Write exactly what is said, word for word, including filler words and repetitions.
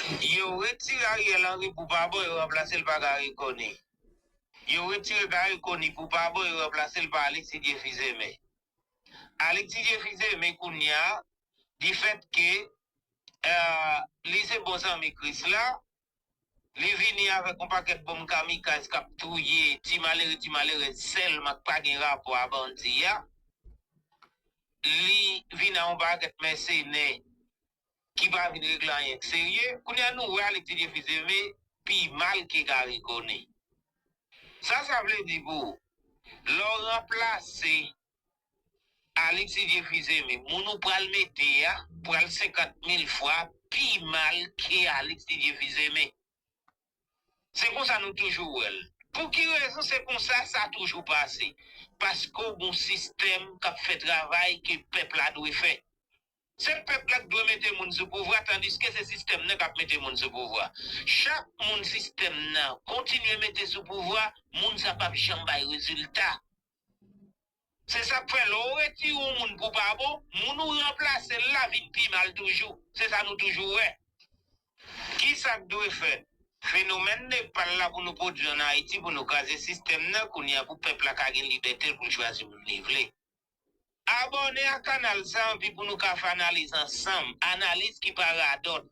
Yo retire Ariel Henry pou pa bon, yo ranplase l pa Garry Conille. Yo retire Garry Conille pou pa bon, yo ranplase l pa Alix Didier Fils-Aimé. Alix Didier Fils-Aimé kounye a, difèt ke uh, li se bon zanmi Krisla, li vini avèk yon pakèt bonm kamikaz k ap touye ti malere, ti malerèz sèlman k pa gen rapò a bandi a. Li vin a yon pakèt mèsenè ki pa vin regle anyen k serye. Kounye a nou wè Alix Didier Fils-Aimé pi mal ke Garry Conille. Sa sa vle di pou ou? Lè w ranplase Alix Didier Fils-Aimé, moun ou pral mete a pral senkant mil fwa pi mal ke Alix Didier Fils-Aimé. Se konsa nou toujou wè l. Pou ki rezon se konsa sa toujou pase? Paske w gon sistèm k ap fè travay ke pèp la dwe fè. Se pèp la k dwe mete moun sou pouvwa, tandiske se sistèm nan k ap mete moun sou pouvwa. Chak moun sistèm nan kontinye mete sou pouvwa, moun sa p ap janm bay rezilta. Se sa k fè lè w retire yon moun pou pa bon, moun ou ranplase l la vin pi mal toujou. Se sa nou toujou wè. Ki sa k dwe fèt? Fenomèn Nepal la pou nou pwodui ann Ayiti, pou nou kraze sistèm nan, kounye a pou pèp la ka gen libète l pou l chwazi moun li vle. Abòne a kanal sa anpi pou nou ka fè analiz ansanm, analiz ki pa radòt.